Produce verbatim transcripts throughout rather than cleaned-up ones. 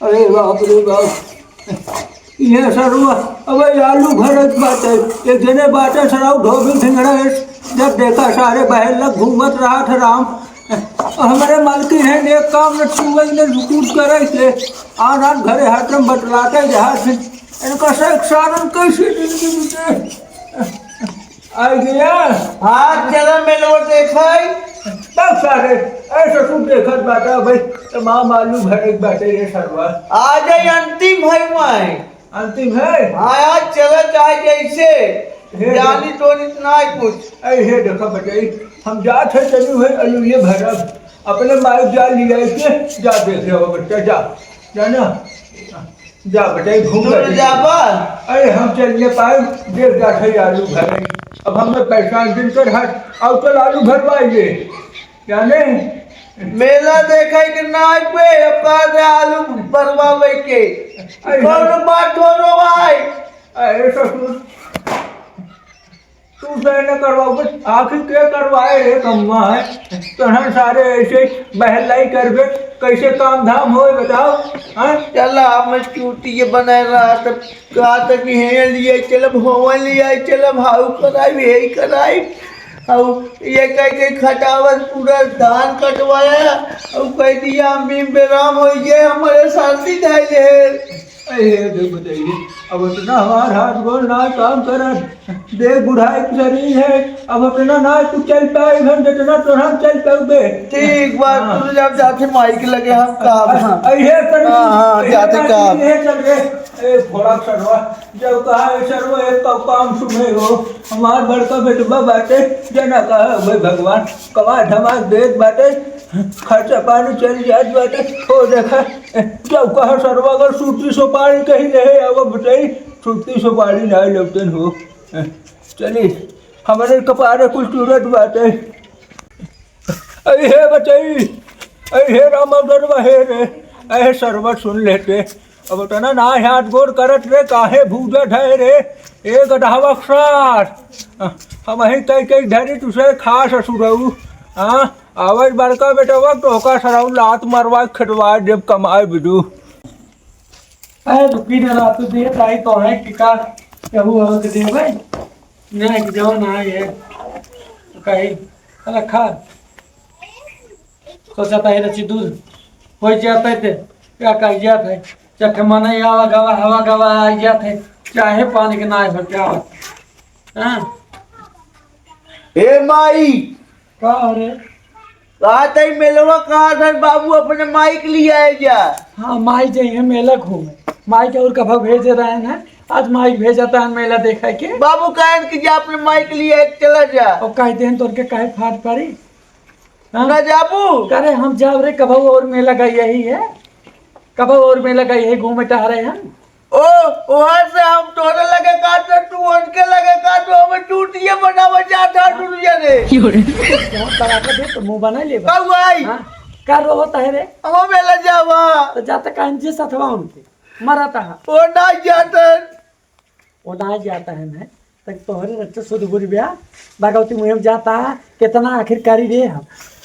अरे बाप रे बाप, ये सरवा, अबे आलू भरत बाटे, एक जने बाटे सरऊ धोबी ढिंगड़ा है, जब देखा सारे बहेल लग घूमत रहा था राम। हमरे मालकिन है ने काम न छुए ने रुकुट करे से, आन आन घरे हरदम बतलाते रहा से, इनका से सारन कैसे जिंदगी बीते। आ गया। हाँ, चला मेलवा देखाई। तब सारे, ऐसा तू देखत बाटा भाई, तमाम आलू भरे बाटे रे सरवा। आज ही अंतिम है मैं। अंतिम है? हाँ, आज चला चाहे जैसे। हे जानी तो इतना ही कुछ। ऐ हे देखा बटाई, हम जात है चलू है आलू ये भरब। अपने माई जा लिया के जा देख रहे हो बच्चा, जा। जाना? जा बेटा, ये घूम दूर ले। जाबा? अरे, हम चल ले पाए, देख जा, खई आलू भरे। अब हमें पैसा दिन कर हट, आओ चल आलू भरवाइए। जाने? मेला देखे के नाई पे, अब कहाँ से आलू भरवावे के? अरे, कौन बात हो रो भाई? अरे, ससुर। तू से न करवाओ, बस आखिर के करवाए रे कम्मा है? तोहन सारे ऐसे बहलाई करबे, कैसे काम धाम होए बताओ, हाँ? चला, हम चूतिए बनाए रहा, तब कहा था कि हे लिए चलब, होवन लिए चलब, हाउ कराई, हे कराई। और ये कह के खटावत पूरा धान कटवाया, और कह दिया, "हम भीम बेराम हो गए, हमारे शांति धाई ले।" अरे, देख बताइए, अब इतना हमार हाथ गोड़ ना काम करत, देख बुढ़ाई की शरीर है, अब इतना ना तू चल पाए, हम जितना तो हम चल पाऊबे। ठीक बात, हाँ। तू जब जाते माई के लगे, हम काम, हाँ। अरे, चल, हाँ, हाँ, अरे, जाते चल, काम। अरे, चल रे, ए, घोड़ा सरवा, जब कहा, "ए, सरवा, एक तो काम सुने हो, हमार बड़का बेटवा बाटे, जना कहा, भाई भगवान, कमा धमा देत बाटे, खर्चा पानी चल जात बाटे, हो देखा, जब कहा सरवा अगर सूती सुपारी कहीं रहे, अब बताई, सूती सुपारी ना लौटन हो। चली, हमारे कपारे कुल चूरत बाटे। अरे हे बचई, अरे हे राम अवतारवा हे रे, अरे सरवा सुन लेते। अब उतना ना हाथ गोड़ करत रे, काहे भूजत है रे, ए गदहवा सार। हम ही कई कई धरी तुसे खा ससुरऊ। हाँ, आवाज बड़का बेटा वक्त होका सरऊ लात मरवा खटवा देव कमाए बिदू। अरे रुकी ना, रात तो देर आई तो है कि का, केहू और के देबै? ना, कि जाओ ना, ये तो कही, अरे खा, सोचा था, ये रची दूध हो जाता है, ते क्या कह जाता है, चखे मने आवा गवा, हवा गवा आ जाता है, चाहे पानी के ना भर के आवा। हाँ। ए माई, का हो रे? कहा तई मेलवा कहा था बाबू अपने माई के लिए आए जा। हाँ, माई जाई है मेला घूमे। माई के और कभा भेजे रहे हैं, आज माई भेजा था मेला देखा के। बाबू कहन कि जा अपने माई के लिए एक चला जा। और कह देन तो उनके काहे फाट पड़ी? हाँ? ना जाबू? करे हम जाब रे, कभा और मेला गई यही है, कभा और मेला गई है घूमे टहरे हम। ओ, वहाँ से हम तोरे लगे का तो तू उनके लगे का तो हमें चूतिया बनावे जाता है दुनिया रे। बहुत बड़ा कर दे तो मुंह बना ले बा। का हुआ आई? हाँ? का रो होता है रे? हम मेला जावा। तो जाता काहे जे सथवा उनके? मरा ता। वो ना जाता है। वो ना जाता है ना। तक तोहरे रच्चा सुध बुरी ब्या। भगवती मुहिम जाता है। कितना आखिर करी रे हम।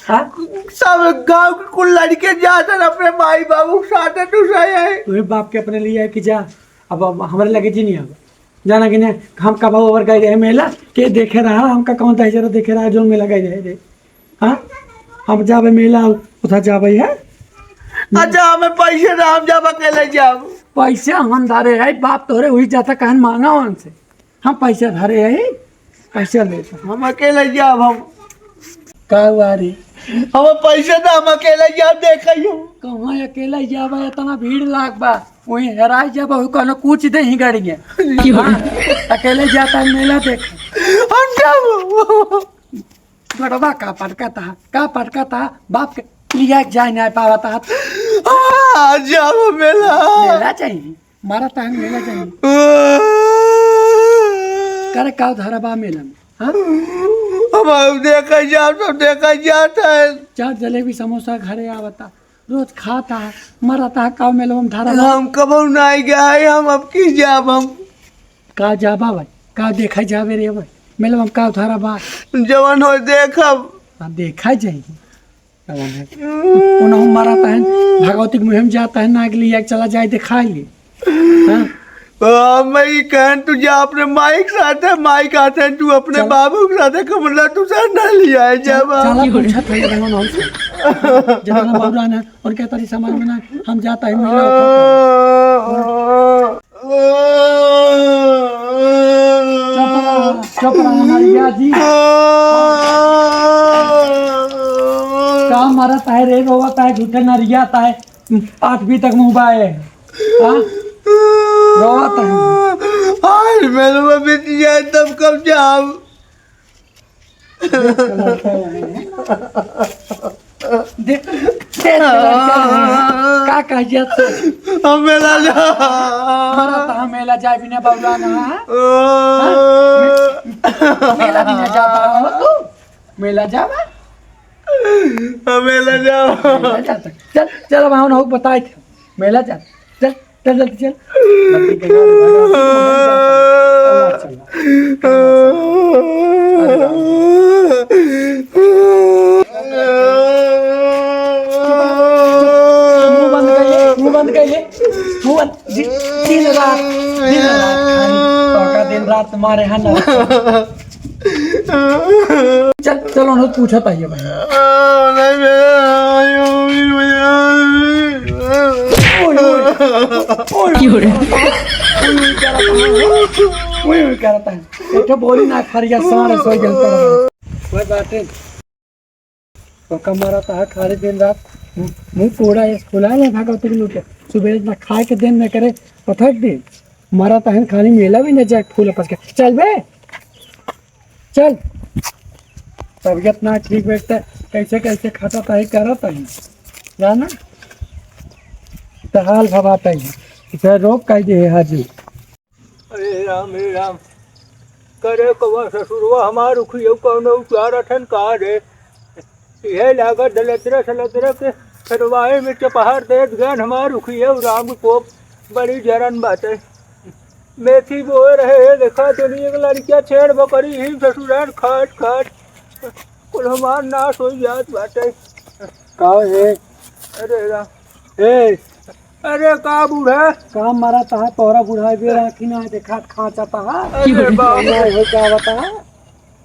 हाँ? सब गांव के कुल लड़के जाता है अपने माई बाबू के साथ है, तू सही है। तुम्हें बाप के अपने लिए है कि जा। अब, अब हमारे लगे जी नहीं अब। जाना कि नहीं, हम कब और गए रहे मेला, के देखे रहा, हमका कौन था जरा देखे रहा, जो मेला गए रहे रे। हाँ? हम जाबे मेला, उधर जाबे है। अच्छा, हमें पैसे ना, हम जाब अकेले जाब। पैसे हम धरे है, बाप तोरे हुई जाता कहन मांगा उनसे। हम पैसे धरे है, पैसे लेता। हम अकेले जाब हम। का हुआ रे? हम पैसे ना, हम अकेले जाब, देखा ही हम। कहाँ अकेले जाबे, इतना भीड़ लाग बा। वहीं हेराई जाबे, वहीं कहनो कुछ दे ही गाड़ी में। हाँ, अकेले जाता है मेला देख। हम जाब। गड़वा का पटका था, का पटका था, बाप के लिया जाए नहीं पावा था। आ, जाब मेला। मेला चाहिए, मारा था मेला चाहिए। करे का धरा बा मेला में, हाँ? अब हम देखा जाब, सब देखा जाता है। चाट जलेबी समोसा घरे आवता, रोज खाता है, मरता है, का मेलवा में धरा बा। हम कबहू नहीं गए, हम अब की जाब हम। का जाबा भाई, का देखा जाबे रे भाई, मेलवा में का धरा बा। जवन हो देखब। हाँ, देखा जाई। उन्हों मारत है, भगवती के मुँह में जात है, ना के लिए चला जाए, दिखाई ली। हाँ? ओ, मैं कहन तू जा अपने माई के साथ है, माई कहत है तू अपने चल। बाबू के साथ है, कमला तू साथ ना लिया है, जा चल, बाबू। चला पूछत है, रंगन हमसे। जितना बाबू रहना, और क्या तारी समझ में ना, हम जाता है, मेला उठा। चुप रहा, चुप रहा, नरिया जी। का मरत है रे, रोवत है, झूठे नरिया है, आठवीं तक मुँह बाए। हाँ? रोवत है। आज मेलवा बीत जाए, तब कब जाब? देख, देख, लड़का है। का कह दिया तू? हम मेला जा। हमारा तो हम मेला जाए बिना बाबूला ना, हाँ? ओ। हाँ? मे-, मेला बिना जाता हो तू? मेला जावा? हम मेला जाओ। मेला जाता। चल, चल, अब हम लोग बताए थे। मेला जा। चल। चल, जल्दी चल। जल्दी चल, चल, चल, चल। मुंह बंद कर ले, मुंह बंद कर ले, मुंह बंद। दि-, दिन रात, दिन रात खाली, तोका दिन रात तुम्हारे यहाँ ना। चल, चलो ना, पूछत आइए भाई। ओए, ओए। ओए, ओए। ओए, ओए करता है। ओए, ओए करता है। एक ठो बोली ना, फरिया सारे सोई गल पर। कोई बात नहीं। तो कमारा ता खाली दिन रात मुंह पूरा ये फुला ले भागो तुम लोग। सुबह ना खाए के दिन में करे पथक दे। मारा तहन खाली मेला भी न जाए फूल पस के। चल बे। चल। तबियत ना ठीक बैठता, कैसे कैसे खाता ताही करत है। जाना? तो हाल भवाता है। इसे रोक कर दे हाजी। अरे राम, रे राम। करे कवा ससुरवा हमार उखियो कौनो उचार अठन का रे। इहे लागत दलदरा सलदरा के खेतवाए में चपहार देत गन हमार उखियो राम कोप बड़ी जरन बाटे। मेथी बोए रहे, देखा दुनिया के लड़किया छेड़ बकरी ही ससुराल खाट खाट। कुल हमार नाश हो जात बाटे। का है? अरे राम। ए, अरे का बूढ़ा? का मरा तहा तोहरा बुढ़ाई बेर आँखी ना देखा खाँचा तहा। अरे बाप रे। हो का बता?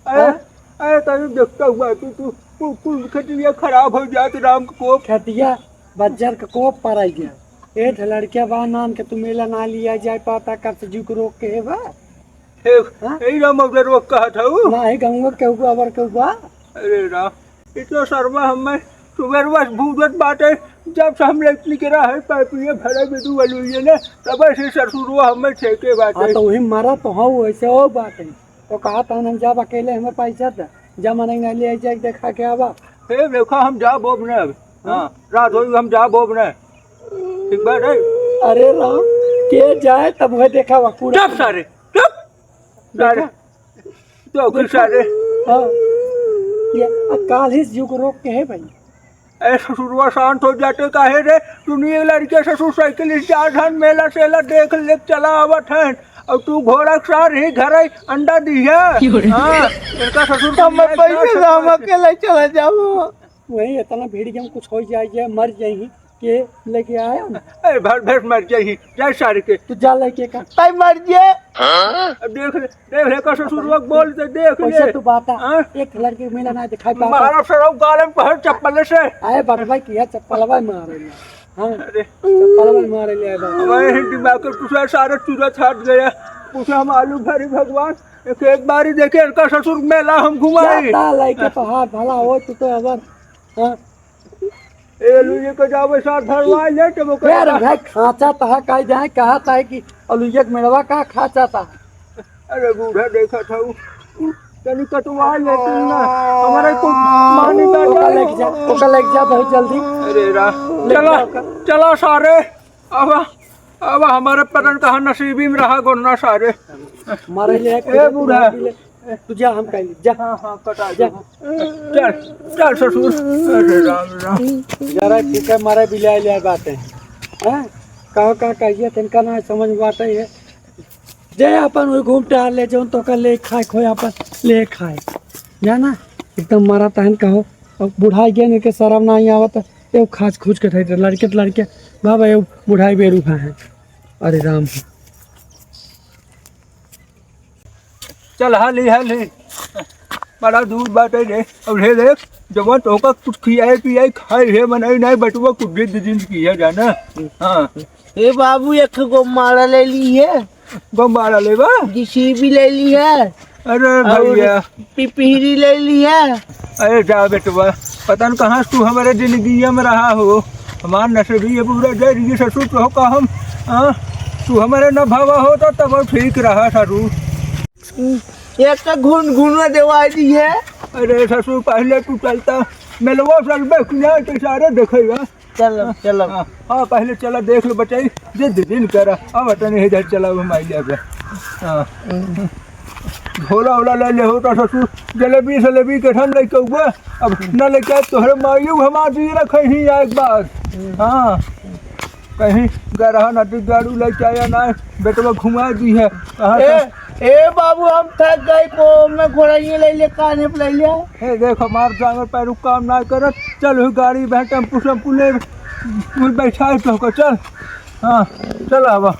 अरे, हाँ? अरे तनी देखता हुआ तू, तू, तू, तू खटिया खराब हो जात राम के कोप। खटिया बज्जर के कोप पर आई गया। ए ठे लड़किया बा नान के तू मेला ना लिया जाए पाता कब से जुक रोक के है बा। हे, हाँ? यही राम अवसर वो कहा था वो। ना ही गंगो के हुआ अवर के हुआ। अरे राम। इतना शर्मा हमें सुबेरवा से भूजत बाटे, जब से हम लेट निकरा है, पाइपिए भरे बिदु अलुइए ने, तब से ससुरवा हमें ठेके बाटे। हाँ, तो वही मरा तो हौ, वैसे वो बाटे। तो कहा था हम जाब अकेले, हमें पैसा दे, जमा नहीं ना ले जाए, देखा के आवा। हे, देखा, हम जाब अब ने अब। हाँ, रात होई, हम जाब अब ने। ठीक बात है। अरे राम, के जाए तब वह देखा वा, कूड़ा। चुप सारे, चुप। सारे। देखा? तो कुछ सारे। हाँ। ये, आ, काल ही जुग रोक के है भाई। ए ससुरवा शांत हो जाते काहे रे? तू नहीं लड़के ससुर साइकिल से जा धन मेला सेला देख ले चला आवत है। और तू घोड़ा के सार ही घर आई अंडा दी है। क्यों रे? हाँ, इनका ससुर तो मैं पैसे राम अकेला चला जाऊँ। वही इतना भीड़ में कुछ हो जाए, मर जाए। के लेके आया ना? अरे भर भर मर जाही, जा सारे के। तू जा लेके का? ताई मर जे। अब देख ले, देख ले, का ससुरवा के बोल दे, देख ले। कैसे तू बाता? हाँ? एक लड़के के मेला ना दिखाई पाता। मारा सरौ गाले में पहर चप्पल से। आए बटवाई किया चप्पलवा मारे ले। हाँ? अरे। चप्पलवा मारे ले आए बाबा। हमारे ही दिमाग के कुछ सारा चूरा छाट गया। कुछ हम आलू भरी भगवान, एक, एक बारी देखे इनका ससुर मेला हम घुमाई। जाता लेके तो हाथ भला हो, तू तो अबर हाँ। ए, लुइये के जावे साथ धरवाए ले, तब ओकर यार, भाई, खाँचा तहा काई जाए, कहा था कि अलुइया के मेड़वा का खाँचा था। अरे, बूढ़ा देखा था उ, तनी कटवा ले तू ना, हमारे को मानी का ओका जाए। लेके जा, ओका लेके जा बहुत जल्दी। अरे रा, लेके चला, जा ओका। चला सारे, अब, अब हमारे पतन कहाँ नसीबी में रहा गोरना सारे। मारे ले, ए, बूढ़ा। तू जा, हम कह ली, जा। हाँ, हाँ, कटा जा। जा। चल, चल ससुर। अरे राम, राम। जरा ठीक है, मारे बिलाए ले बात है। हैं? कहाँ, कहाँ कहिए, तिनका ना समझ में बात है। जे अपन वही घूम टहल ले, जौन तो कर ले, खाए खोए अपन ले खाए। जाना, एकदम मारा तहन कहो। अब बुढ़ाई के इनके शर्म नाही आवत, एउ खाच खुच के ठहरे, लड़के त लड़के, बाबा, एउ बुढ़ाई बेरू है। अरे राम। चल, हाली, हाली। बड़ा दूर बाटे रे। अब हे देख, जवन तोहका कुछ खियाए पियाए खाए हे, मनई नाही बटुआ कुछ दे दे जिंदगी है जाना। हाँ। ए बाबू, एक गो मारा ले ली है। गो मारा लेबा? जीसीबी ले ली है। अरे और भैया। पिपीरी ले ली है। अरे जा बेटवा, पता न कहाँ से तू हमारे जिंदगिया में रहा हो। हमार नसीबी ये पूरा दे दिए ससुर, तो का हम, हाँ? तू हमारे न भावा हो तो तब ठीक रहा ससुर। एक घुन घुन देवा दी है। अरे ससुर, पहले तू चलता, मिलवा चलबे कि ना, तो सारे देखेगा। चल, चल। हाँ, हाँ, पहले चला देख लो बचाई, जे दे दिन करा। अब तने इधर चला, हम आई जाबे। हाँ। हम्म। झोला ओला ले ले होता ससुर, जलेबी सलेबी के हम लेके हुआ, अब न लेके आए, तोहरे मायू हमार जी रखे ही एक बार। हम्म। हाँ, कहीं गरहा नदी गाड़ू लेके आया ना, बेटवा घुमा दी है। कहाँ ए, से? ए बाबू, हम थक गए, को मैं घोड़ाइए ले ले, कान्हे पे ले ले। ए, देख, हमार जांगर पैरू काम ना करत, चल, वही गाड़ी में, टेम्पू सेम्पू ले, वही बैठा है तो, चल। हाँ, चल आवा।